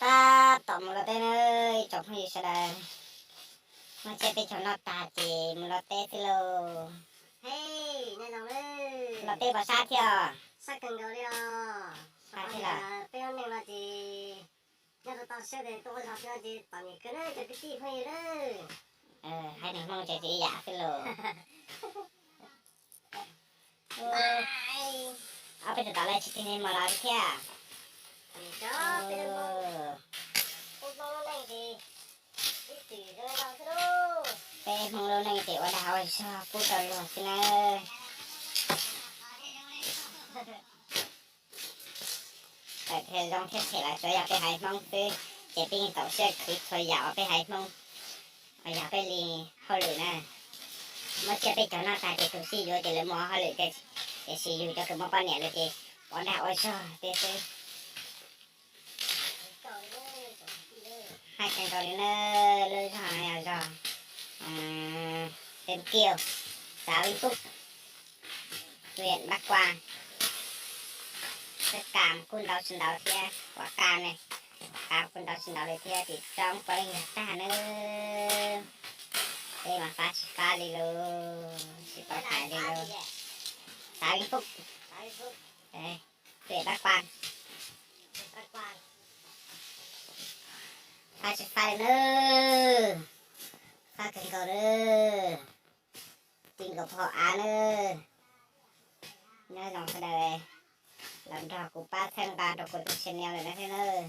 Tab tom mus los teb na, ib tsoom phooj ywg sawv daws. Muab tsiab peb caug noj tag ces mus los teb xwb lauj. Los teb puas sab thiab? Sab kawg nkaus li os. Sab thiab los? Peb lub neej no ces nyob rau toj siab ces tuaj ua zog xwb no ces txom nyem kawg na cov kwv tij phooj ywg na. Haiv neeg Hmoob ces tsis ib yam xwb lauj. Ob peb tus tom lawv tsis tig ni mos los thiab. Peb Hmoob lub neej ces ua dag ua zog pub rau luag xwb na. Txawm tias zoo thiab phem los tsuav yog peb haiv Hmoob xwb, ces peb yeej txaus siab khwv txhua yam uas peb haiv Hmoob, uas yog peb li hauj lwm na. Muab tsiab peb caug noj tag ces tus sib yuav ces lawv mus hauj lwm, tiam sis yus cov kws muaj poj niam lawm ces ua dag ua zog tiag xwb. Hais kawg nkaus li na, lub zog no yog zog Tem Kiêu, xã Vĩnh Phúc, huyện Bắc Quang. Txawj kam kuj ntau tsis ntau thiab, ua kam ne, kam kuj ntau tsis ntau li thiab, tim roob puav leej yog tag nawb. Peb mas fab tsis fab li lauj, tsis paub hais li lauj. Xã Vĩnh Phúc, huyện Bắc Quang. Fab tsis fab li nawb, fab kawg nkaus nawb, ti nkaus phom av nawb. Nyob zoo sawv daws los nrog kuv pab txhawb nqa rau kuv tus channel lawm na thiab nawb.